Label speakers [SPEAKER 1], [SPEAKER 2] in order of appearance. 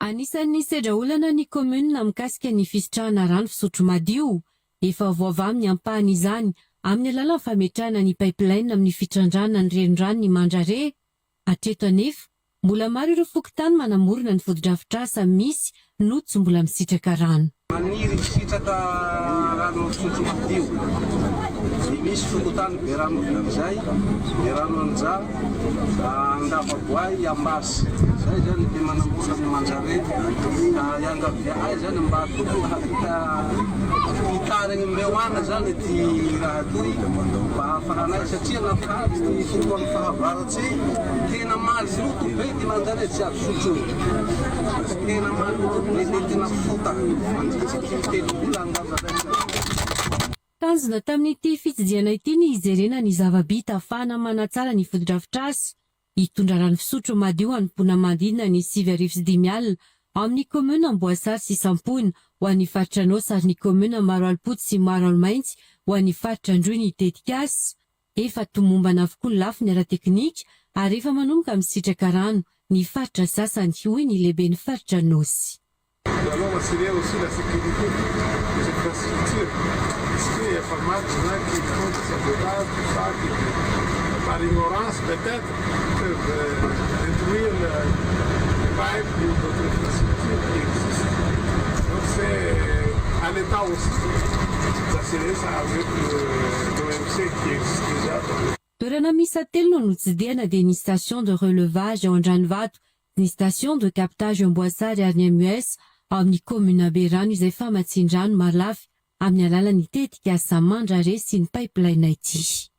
[SPEAKER 1] Anisan'ny nisedra olana ny kaominina mikasika ny fisitrahana rano fisotro madio. Efa voavaha amin'ny ampahany izany amin'ny alalan'ny fametrahana ny pipeline amin'ny fitrandrahana ny reniranon'i Mandrare. Hatreto anefa, mbola maro ireo fokontany manamorona ny fotodrafitrasa misy no tsy mbola misitraka rano.
[SPEAKER 2] Maniry hisitraka rano fisotro madio ny misy fokontany Berano Izay, Berano Anja, Andavaboay, Ambasy. Izay zany ny manamorona ny Mandrare ka iangaviahay zany mba tokony hahavita hitarigny mbeo agny zany ty raha toy mba hahafahanay satria nafa avy ty fotoan'ny fahavaratsy. Tena maloto be ty manjary tsy azo sotroina. Tena maloto be de tena fotaka. Mandritry ty 3 vola angamba zay.
[SPEAKER 1] Tanjona tamin'ity fitsidihana ity ny hijerena ny zava-bita ahafahana manatsara ny fotodrafitrasa. Hitondra rano fisotro madio ho an'ny mponina manodidina ny 590 ao amin'ny kaominina Amboasary sy Sampona ho an'ny faritra Anôsy ary ny kaominina Maroalipotsy sy Maroalimaintsy ho an'ny faritra Androy ny tetikasa. Efa tomombana avokoa ny lafiny ara-teknika ary efa manomboka misitraka rano ny faritra sasany, hoy ny lehiben'ny faritra Anôsy.
[SPEAKER 3] Nous allons assurer aussi la sécurité des infrastructures parce qu'il y a pas mal de gens qui font des sabotages, tout ça, qui par ignorance peut-être peuvent détruire le pipe ou d'autres infrastructures qui existent. Donc c'est à l'État aussi d'assurer ça avec l'OMC qui existe déjà.
[SPEAKER 1] Toerana miisa telo no notsidihana, dia ny station de relevage ao Andranovato, ny station de captage Amboasary ary ny MES ao amin'ny commune Berano izay famatsian-drano marolafy amin'ny alalan'ny tetikasa Mandrare sy ny pipeline ity.